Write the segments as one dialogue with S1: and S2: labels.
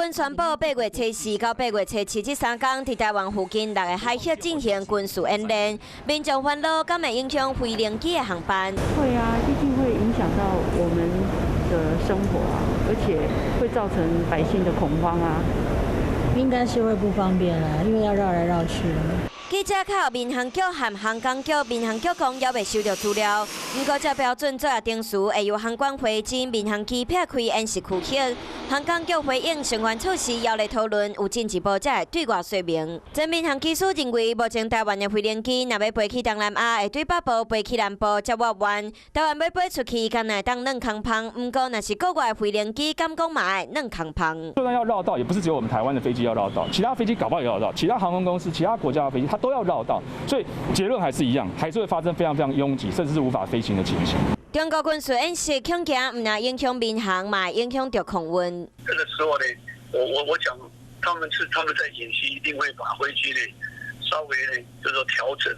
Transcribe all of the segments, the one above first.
S1: 軍宣布8月初四到8月初七這3工，佇臺灣附近六个海域進行軍事演練，民眾煩惱敢會影響飛行機的航班？
S2: 會啊，一定會影響到我們的生活啊，而且會造成百姓的恐慌啊。
S3: 應該是會不方便啦，因為要繞來繞去。
S1: 記者敲民航局和航空局，民航局講猶未收著資料。毋過照標準作業程序，會由航管會將民航機撇開演習區域。航空局回應相關措施，猶咧討論，有進一步才會對外說明。前民航機師認為，目前臺灣的飛行機若欲飛去東南亞，會對北部飛去南部才較遠。臺灣欲飛出去，敢若會當軟空芳。毋過，若是國外飛行機，敢講嘛愛軟空芳。
S4: 就算要繞道，也不是只有我們臺灣的飛機要繞道，其他飛機搞不好也要繞道，其他航空公司、其他國家的飛機，它都要繞道。所以結論還是一樣，還是會發生非常非常擁擠，甚至是無法飛行的情形。
S1: 中國軍事演習恐驚毋但影響民航，嘛會影響著空運。
S5: 這個時候呢，我講，他們在演習，一定會把飛機呢稍微呢，就是說調整。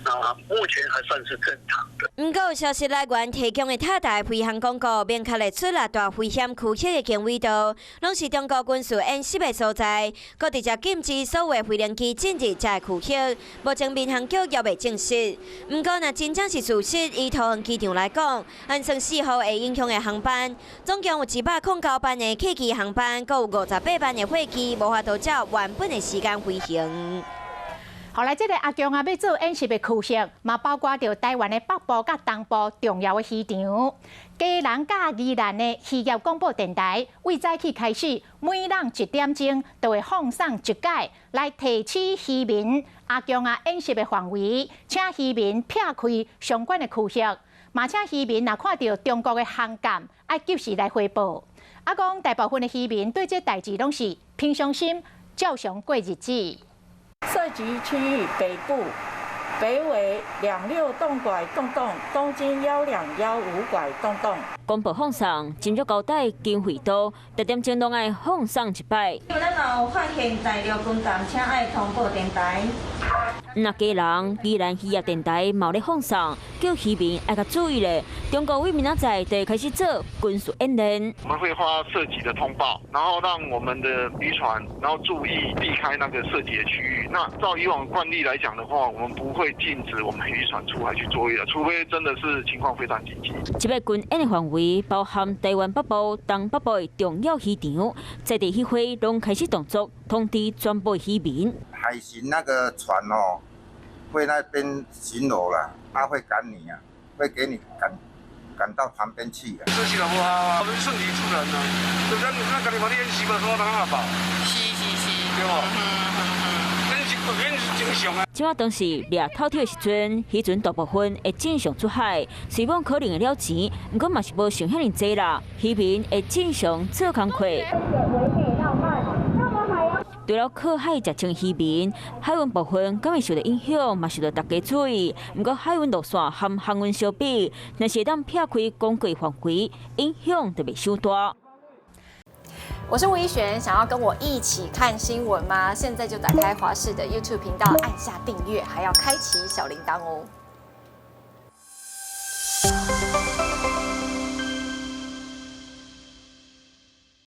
S5: 那目前還算是正常的。
S1: 毋過有消息來源提供的塔台飛航廣告，明確列出六大危險區域的經緯度，攏是中國軍事演習的所在，閣直接禁止所有飛行機進入這个區域。目前民航局猶未證實。毋過若真正是事實，以桃園機場來講，按算4號會影響的航班，總共有109班的客機航班，閣有58班的貨機，無法度照原本的時間飛行。
S6: 後來，這个阿共啊，欲做演習的區域，嘛包括著臺灣的北部佮東部重要的漁場。基隆佮宜蘭的漁業廣播電台，對早起開始，每晡1點鐘就會放送一擺，來提醒漁民阿共啊演習的範圍，請漁民避開相關的區域，嘛請漁民若看著中國的航艦，愛及時來回報。啊，講大部分的漁民對這代誌攏是平常心，照常過日子。
S7: 涉及區域北部，北緯26動拐洞洞，東經1215拐洞洞。
S8: 廣播放送，真足交代經費多，逐點鐘攏愛放送一擺。
S9: 咱若有發現大陸軍艦，請愛通報電台。
S8: 若基隆、宜蘭漁業電台嘛咧放送，叫漁民愛較注意咧。中國對明仔載就開始做軍事演練。
S5: 我們會發涉及的通報，然後讓我們的漁船，然後注意避開那個涉及的區域。那照以往慣例來講的話，我們不會禁止我們漁船出海去作業的，除非真的是情況非常緊急。
S8: 這擺軍演的範圍包含臺灣北部、東北部的重要漁場，在地漁會攏開始動作，通知全部漁民。
S10: 海巡那個船哦，會那邊巡邏啦，他會趕你啊，會給你趕趕到旁邊去啊。
S11: 這是無啊，我們順其自然啊，就咱咱家己嘛咧演習嘛，說哪啊吧？
S12: 是是是，
S11: 對無？演習演是正常啊。
S8: 這擺當時掠透天的時陣，漁船大部分會正常出海，雖罔可能會了錢，毋過嘛是無想遐爾濟啦。漁民會正常做工課。除了靠海食生漁民，海運部分敢會受著影響，嘛受著大家注意。毋過海運路線和航運相比，若是會當避開公過範圍，影響就袂傷大。
S13: 我是吳怡璇，想要跟我一起看新聞嗎？現在就打開華視的 YouTube 頻道，按下訂閱，還要開啟小鈴鐺哦。